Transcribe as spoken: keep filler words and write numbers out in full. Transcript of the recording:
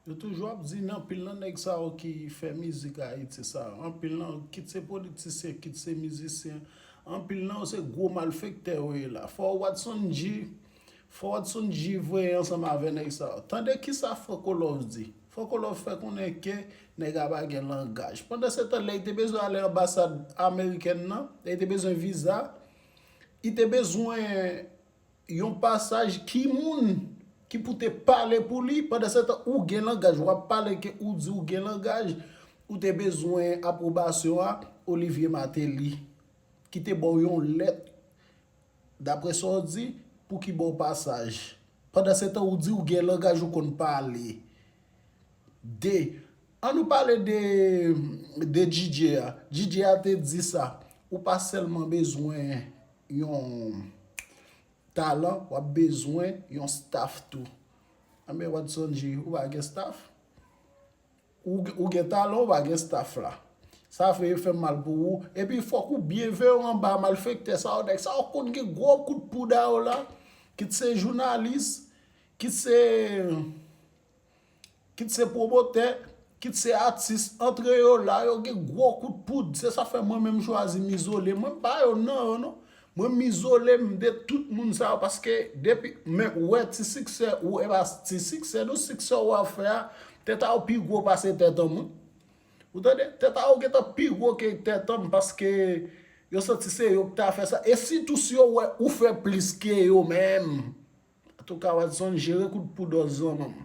Yo toujou ap di nan anpil nan nèg sa yo ki fè mizik Ayiti sa yo. Anpil nan yo, kit se politisyen, kit se mizisyen, anpil nan yo se gwo malfektè yo ye la. Fò Watson G, fò Watson G voye ansanm avè nèg sa yo. Tande kisa Franco Love di. Franco Love fè konnen ke nèg a pa gen langaj. Pandan se tan, lè li te bezwen ale anbasad amerikèn nan, lè li te bezwen viza, li te bezwen yon pasaj ki moun ki pou te pale pou li. Pandan se tan, ou gen langaj, w ap pale ke ou di ou gen langaj, ou te bezwen apwobasyon a Olivier Martelly, ki te ba w yon lèt, daprè sa w di, pou ki ba w pasaj. Pandan se tan, ou di ou gen langaj, ou konn pale. De, an nou pale de, de D J a. D J a te di sa, ou pa sèlman bezwen yon talan, w ap bezwen yon staff tou. Anben, Watson G, ou pa gen staff? Ou, ou gen talan, ou pa gen staff la. Sa fè, fè m mal pou ou. Epi fòk ou byen veye w anba malfektè sa yo, nèg sa yo konn gen gwo kout poud a yo la, kit se jounalis, kit se, kit se pwomotè, kit se atis, antre yo la, yo gen gwo kout poud. Se sa fè mwen menm chwazi m izole. Mwen pa yo nan yo non. Mwen m izole m de tout moun sa yo, paske depi, men ou wè ti siksè ou, e pa ti siksè non, siksè ou ap fè a, tèt a ou pi gwo pase tèt an moun. Ou tande? Tèt a ou gentan pi gwo ke tèt an m, paske yo santi se yo ki ta fè sa. E sitou si yo wè ou fè plis ke yo menm. Antouka, Watson, jere kout poud zanmi m.